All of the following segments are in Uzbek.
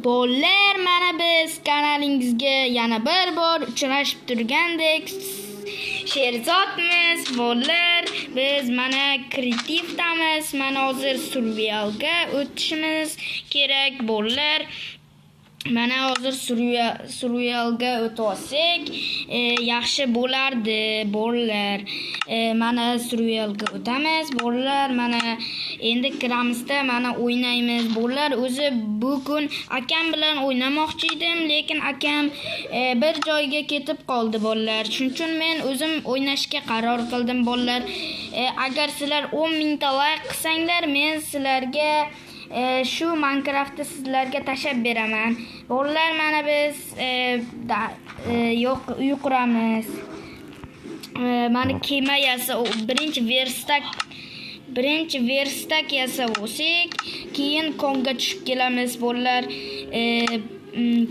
Bolalar, mana biz kanalingizga yana bir bor uchrashib turgandek Sherzodmiz. Bolalar, biz mana kreativdamiz. Mana hozir survivalga o'tishimiz kerak bolalar. Mana hozir survivalga o'tolsak yaxshi bo'lardi bolalar. Mana survivalga o'tamiz bolalar. Mana endi kiramizda mana o'ynaymiz bolalar. O'zi bu kun akam bilan o'ynamoqchi edim, lekin akam bir joyga ketib qoldi bolalar. Shuning uchun men o'zim o'ynashga qaror qildim bolalar. Agar sizlar 10 mingta like qilsanglar, men sizlarga shu Minecraftni sizlarga tashlab beraman. Bolalar, mana biz yo'q uy quramiz. Mana kema yasa, birinchi verstak yasab olsak, keyin konga tushib kelamiz bolalar.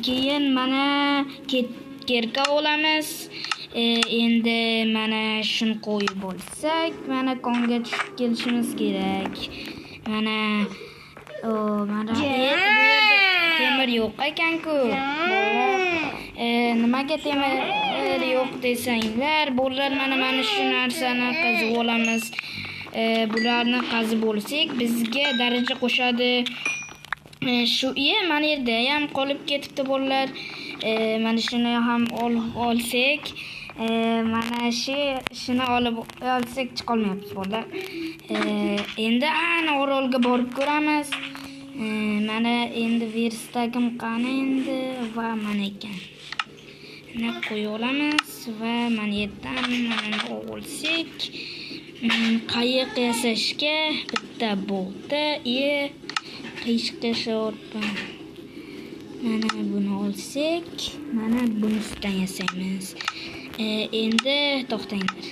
Keyin mana kerka olamiz. Endi mana shuni qo'yib olsak, mana konga tushib kelishimiz kerak. Mana mana bu yerda temir yo'q ekan-ku. Nimaga temir yo'q desanglar, bolalar, mana shu narsani qazib olamiz. Bularni qazib olsak, bizga daraja qo'shadi. Shu mana yerda ham qolib ketibdi bolalar. Mana shuni ham olib olsak, mana shuni olib olsak chiqolmayapmiz bolalar. Endi ana orolga borib ko'ramiz. Mana endi verstagim qani endi va mana ekan. Mana qo'ya olamiz va mana yerdan mana olsak, qayiq yasashga bitta bolta, qiyshiq yasayapman. Mana buni olsak, mana buni ustidan yasaymiz. Endi to'xtanglar.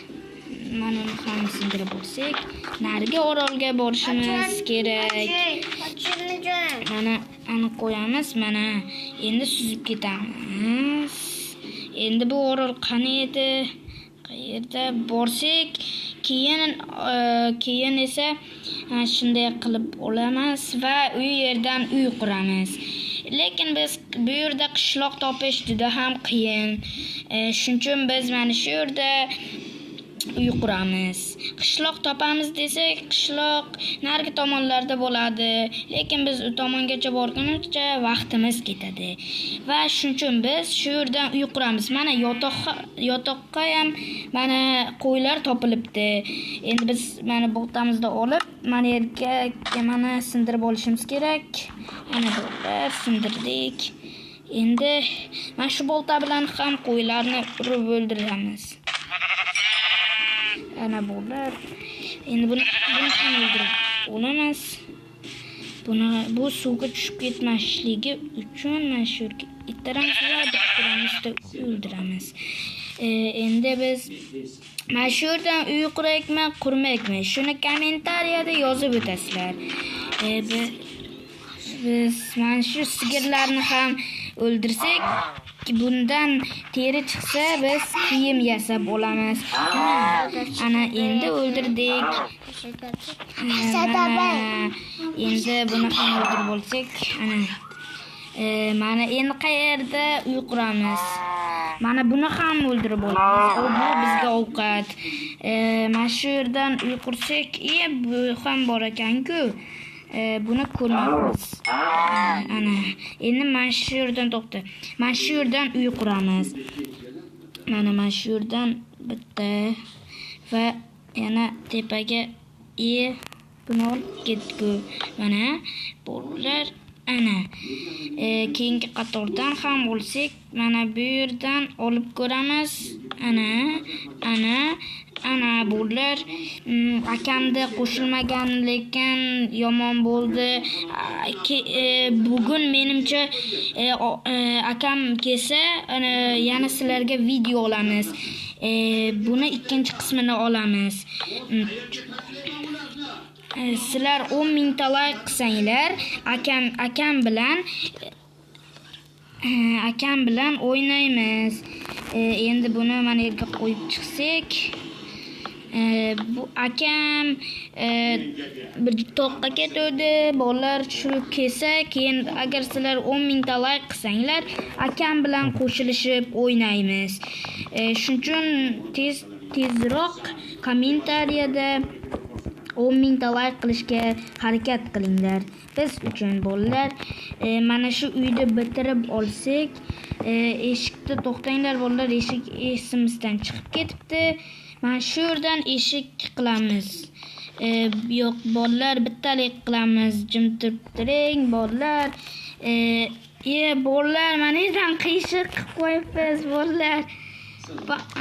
Mana uni ham sindirib olsak, narigi orolga borishimiz kerak. Mana ani qo'yamiz, mana endi suzib ketamiz. Endi bu orol qani edi? Qayerda borsak, keyin esa shunday qilib olamiz va u yerdan uy quramiz. Lekin biz bu yerda qishloq topish juda ham qiyin. Shuning uchun biz mana shu yerda uy quramiz. Qishloq topamiz desak, qishloq narigi tomonlarda bo'ladi. Lekin biz u tomongacha borgunimizcha vaqtimiz ketadi. Va shuning uchun biz shu yerdan uy quramiz. Mana yotoqqa ham mana qo'ylar topilibdi. Endi biz mana boltamizni olib, mana yerga mana sindirib olishimiz kerak. Mana bular sindirdik. Endi mana shu bolta bilan ham qo'ylarni urib o'ldiramiz. Ana bular. Endi buni ham o'ldirib olamiz. Bu suvga tushib ketmasligi uchun mana shu yerga ittaramiz va bittiramizda o'ldiramiz. Endi biz mana shu yerdan uy quraylikmi, qurmaylikmi? Shuni kommentariyada yozib o'tasizlar. Biz mana shu sigirlarni ham o'ldirsak, bundan teri chiqsa biz kiyim yasab olamiz. Ana endi o'ldirdik. Mana endi buni ham o'ldirib olsak, ana mana endi qayerda uy quramiz? Mana buni ham o'ldirib olamiz. Bu bizga ovqat. Mana shu yerdan uy qursak, bu ham bor ekan-ku. Buni ko'rmaymiz. Ana endi mana shu yerdan to'xta. Mana shu yerdan uy quramiz. Mana shu yerdan bitta va yana tepaga buni olib ketku. Mana bular ana keyingi qatordan ham olsak, mana bu yerdan olib ko'ramiz. Ana ana ana bular akamda qo'shilmagan, lekin yomon bo'ldi. Bugun menimcha akam kelsa, yana sizlarga video olamiz. Buni ikkinchi qismini olamiz. Sizlar 10 mingta like qilsanglar, akam bilan o'ynaymiz. Endi buni mana yerga qo'yib chiqsak, Bu akam bir toqqa ketdi. Bolalar shu kelsa, keyin agar sizlar 10 mingta like qilsanglar, akam bilan qo'shilishib o'ynaymiz. Shuning uchun tezroq kommentariyada 10 mingta like qilishga harakat qilinglar. Biz uchun bolalar, mana shu uyni bitirib olsak, eshikni to'xtanglar bolalar, eshik esimizdan chiqib ketibdi. Mana shu yerdan eshik qilamiz. Yo'q bolalar, bittalik qilamiz. Jim turib turing bolalar. Bolalar, mana yerdan qiyshiq qilib qo'yibmiz bolalar.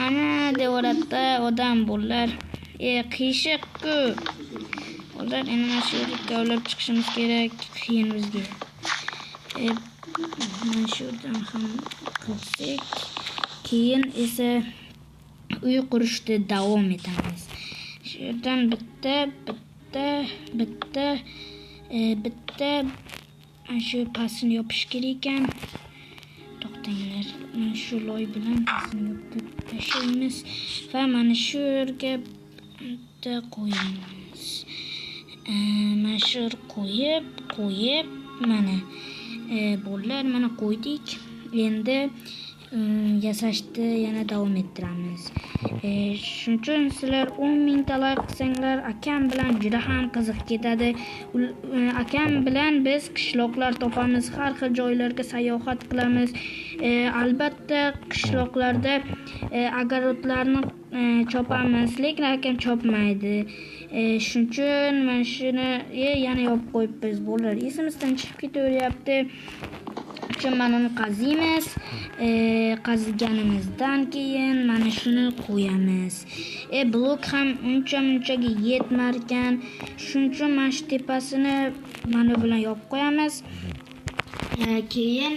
Ana devoratda odam bolalar. Qiyshiq-ku. Bolalar, endi mana shu yerga kavlab chiqishimiz kerak, qiyin bizga. Mana shu yerdan ham qilsak, keyin esa uy qurishni davom etamiz. Shu yerdan bitta, bitta, bitta, bitta mana shu pastini yopish kerak ekan. To'xtanglar, mana shu loy bilan pastini yopib tashlaymiz va mana shu yerga bitta qo'yamiz. Mana shu yerga qo'yib, mana bolalar, mana qo'ydik. Endi yasashni yana davom ettiramiz. Shuning uchun sizlar 10 mingta like qilsanglar, akam bilan juda ham qiziq ketadi. Akam bilan biz qishloqlar topamiz, har xil joylarga sayohat qilamiz. Albatta qishloqlarda огородlarni chopamiz, lekin akam chopmaydi. Shuning uchun mana shuni yana yopib qo'yibmiz bolalar. Esimizdan chiqib ketaveryapti. Uchun mana uni qaziymiz. Qaziganimizdan keyin mana shuni qo'yamiz. Blok ham uncha-munchaga yetmar ekan. Shuning uchun mana shu tepasini mana bilan yopib qo'yamiz. Keyin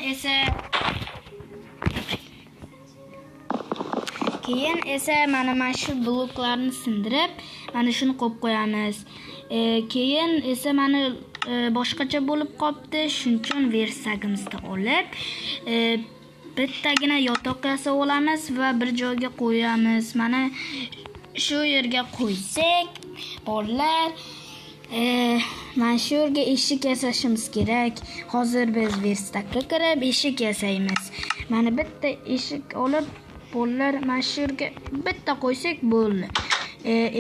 esa mana shu bloklarni sindirib, mana shuni qo'yib qo'yamiz. Keyin esa mana boshqacha bo'lib qopti. Shuning uchun versagimizni olib, bittagina yotoq yasab olamiz va bir joyga qo'yamiz. Mana shu yerga qo'ysak, bolalar, mana shu yerga eshik yasashimiz kerak. Hozir biz verstakka kirib eshik yasaymiz. Mana bitta eshik olib, bolalar, mana shu yerga bitta qo'ysak bo'ldi.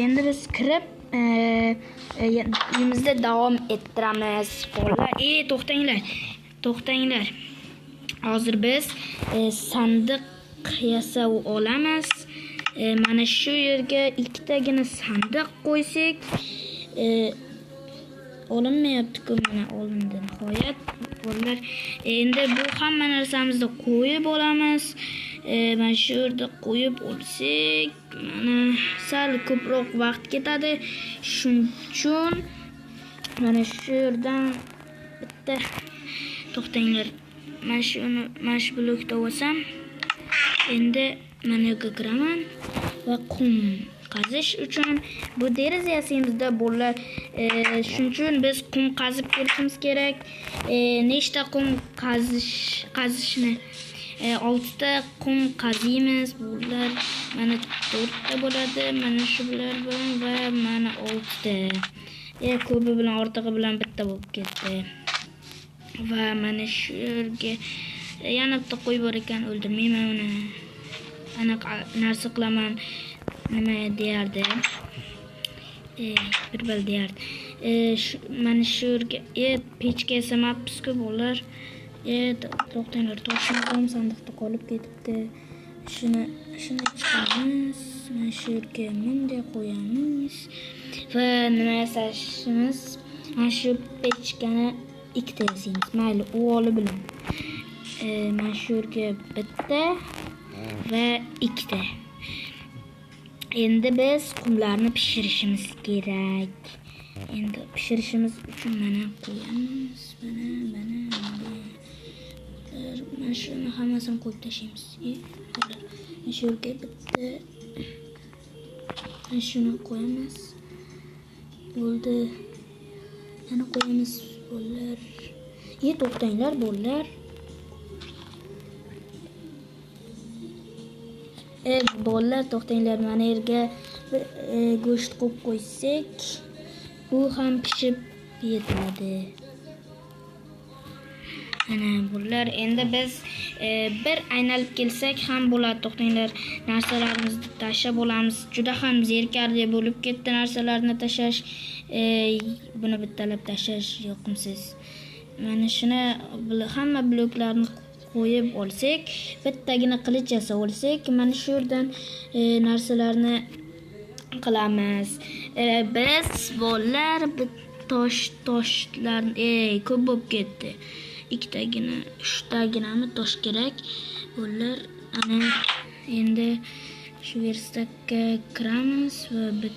Endi biz kirib uyimizda davom ettiramiz bolalar. To'xtanglar, to'xtanglar. Hozir biz sandiq yasab olamiz. Mana shu yerga ikkitagina sandiq qo'ysak, olinmayapti-ku, mana olindi nihoyat bolalar. Endi bu hamma narsamizni qo'yib olamiz. Mana shu yerda qo'yib olsak, mana sal ko'proq vaqt ketadi. Shuning uchun mana shu yerdan bitta to'xtanglar. Mana shuni, mana shu blokda olsam, endi mana yerga kiraman va qum qazish uchun bu deraza yasaymizda bolalar. Shuning uchun biz qum qazib kelishimiz kerak. Nechta qum qazishni 6 ta qum qaziymiz bolalar. Mana 4 ta bo'ladi, mana shu bilan va mana 6 ta. Ko'pi bilan ortig'i bilan bitta bo'lib ketdi. Va mana shu yerga yana bitta qo'y bor ekan, o'ldirmayman uni. Anaqa narsa qilaman, nima deyardi? Bir bal deyardi. Mana shu yerga pechka yasamabmiz-ku bolalar. To'xtanglar, toshimiz ham sandiqda qolib ketibdi. Shuni chiqaramiz, mana shu yerga bunday qo'yamiz va nima yasashimiz? Mana shu pechkani ikkita yasaymiz. Mayli, u oli bilan. Mana shu yerga bitta va ikkita. Endi biz qumlarni pishirishimiz kerak. Endi pishirishimiz uchun mana qo'yamiz, mana mana mana. Mana shuni hammasini qo'yib tashlaymiz. Mana shu yerga bitta mana shuni qo'yamiz. Bo'ldi. Yana qo'yamiz bolalar. To'xtanglar bolalar. Bolalar to'xtanglar, mana yerga Bir go'sht qo'yib qo'ysak, bu ham pishib yetiladi. Ana bular endi biz bir aylanib kelsak ham bo'ladi. To'xtanglar, narsalarimizni tashlab olamiz. Juda ham zerikarli bo'lib ketdi narsalarni tashlash. Buni bittalab tashlash yoqimsiz. Mana shuni hamma bloklarni qo'yib olsak, bittagina qilich yasab olsak, mana shu yerdan narsalarni qilamiz. Biz bolalar toshlar ko'p bo'lib ketdi. Ikkitagina, uchtaginami tosh kerak. Bular ana endi shu verstakka kiramiz va bir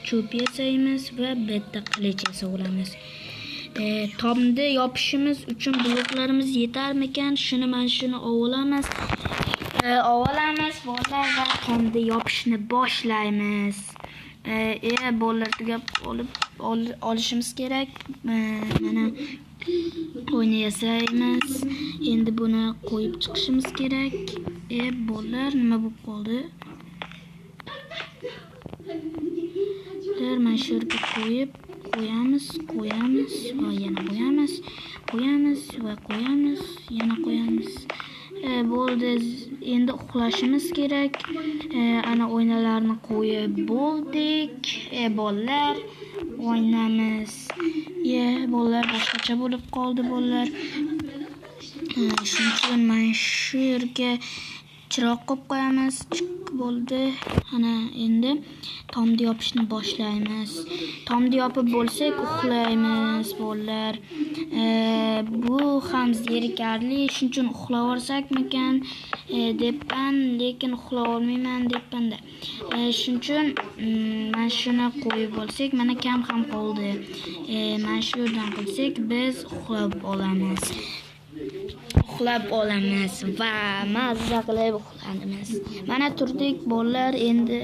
cho'p yasaymiz va bitta qilich yasab olamiz. Tomni yopishimiz uchun bloklarimiz yetarmikan? Shuni mana shuni olamiz. Olamiz bolalar va tomni yopishni boshlaymiz. Bolalar tugab olib olishimiz kerak. Mana o'yni yasaymiz. Endi buni qo'yib chiqishimiz kerak. Bolalar nima bo'lib qoldi? Mana shu yerga qo'yib qo'yamiz, qo'yamiz va yana qo'yamiz, qo'yamiz va qo'yamiz, yana qo'yamiz. Bo'ldi. Endi uxlashimiz kerak. Ana oynalarni qo'yib bo'ldik. Bolalar oynamiz. Bolalar boshqacha bo'lib qoldi bolalar. Shuning uchun mana shu yerga chiroq qo'yib qo'yamiz. Bo'ldi. Ana endi tomni yopishni boshlaymiz. Tomni yopib bo'lsak uxlaymiz bolalar. Bu ham zerikarli. Shuning uchun uxlab olsakmikan debman, lekin uxlab olmayman debman-da. Shuning uchun mana shuni qo'yib olsak, mana kam ham qoldi. Mana shu yerdan qilsak biz uxlab olamiz. Uxlab olamiz va mazza qilib uxlaymiz. Mana turdik bolalar endi.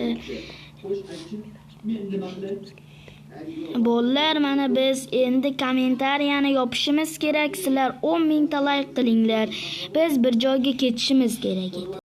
Bolalar mana biz endi kommentariyani yopishimiz kerak. Sizlar 10 000 ta like qilinglar. Biz bir joyga ketishimiz kerak edi.